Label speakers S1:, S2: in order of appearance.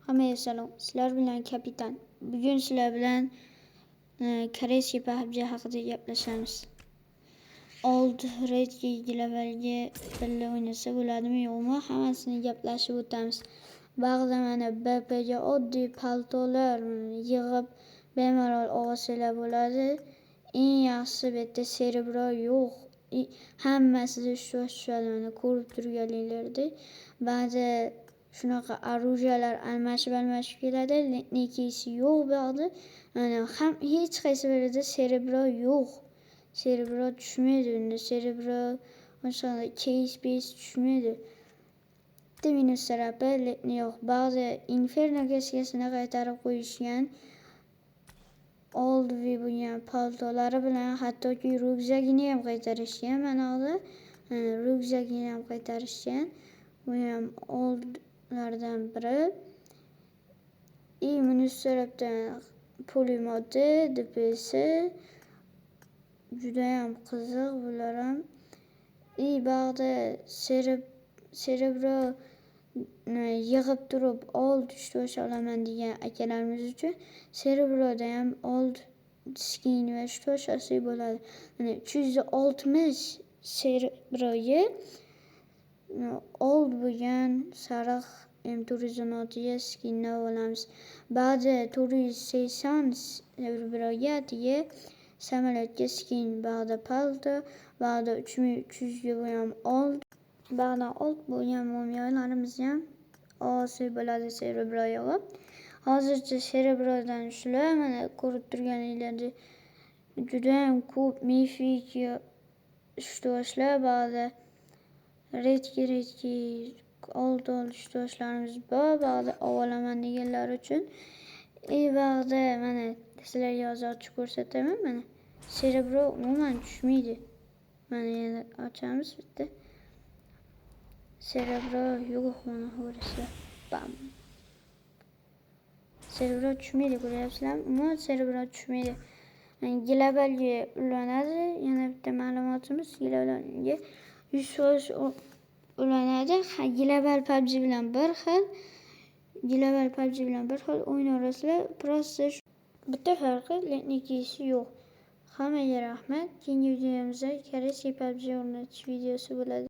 S1: Hammaga salom. Sizlar bilan Kapitan. Bugun sizlar bilan Koreyskiy PUBG haqida gaplashamiz. Old Redki Globalga birga o'ynasa bo'ladimi, yo'qmi? Hammasini gaplashib o'tamiz. Ba'zida mana BPga oddiy paltolar yig'ib bemalol olsanglar bo'ladi. Eng yaxshisi bu yerda serebro yo'q. Hammasida tushadi mana ko'rib turganinglardek. Ba'zi shunaqa orujiyalar almashib-almashib keladi. Nekisi yo'q bu yoqda. Mana ham hech qaysi birida serebro yo'q. Serebro tushmaydi unda. Serebro o'sha case base tushmaydi. Bitta minus tarafi letni yo'q. Ba'zi Inferno keskasini qaytarib qo'yishgan. Old V bo'lgan paltolari bilan hattoki ryukzagini ham qaytarishgan mana hozir. Ryukzagini ham qaytarishgan. Bu ham oldlardan biri. И minus tarafdan pulemyoti, DPS judayam qiziq bular ham. И ba'zi serebro yig'ib turib old uch olaman degan akalarimiz uchun serebroda ham old skin va uch olsak bo'ladi. Mana 360 serebroga old bo'lgan sariq M416ga skinni olamiz. Ba'zi 480 serebroga atigi samolyotga skin, ba'zi palto, ba'zi 3300 ga bu ham old. Ba'zi old bo'lgan mo'miyolarimizni ham olsak bo'ladi serebro yig'ib. Hozircha serebrodan shular mana ko'rib turganinglardek judayam ko'p mifik ushtoshlar, ba'zi redki old ushtoshlarimiz bor, ba'zi ovolaman deganlar uchun. И ba'zi mana sizlarga hozir ochib ko'rsataman mana. Serebro umuman tushmaydi. Mana yana ochamiz bitta. Serebro yo'q mana ko'rasizlar. Bam. Serebro tushmaydi ko'ryapsizlarmi? Umuman serebro tushmaydi. Globalga ulanadi. Yana bitta ma'lumotimiz globalga 100% ulanadi. Ha, Global PUBG bilan bir xil. Global PUBG bilan bir xil o'ynaverasizlar. Просто bitta farqi letnikisi yo'q. Hammaga rahmat. Keyingi videomizda Koreyskiy PUBG o'rnatish videosi bo'ladi.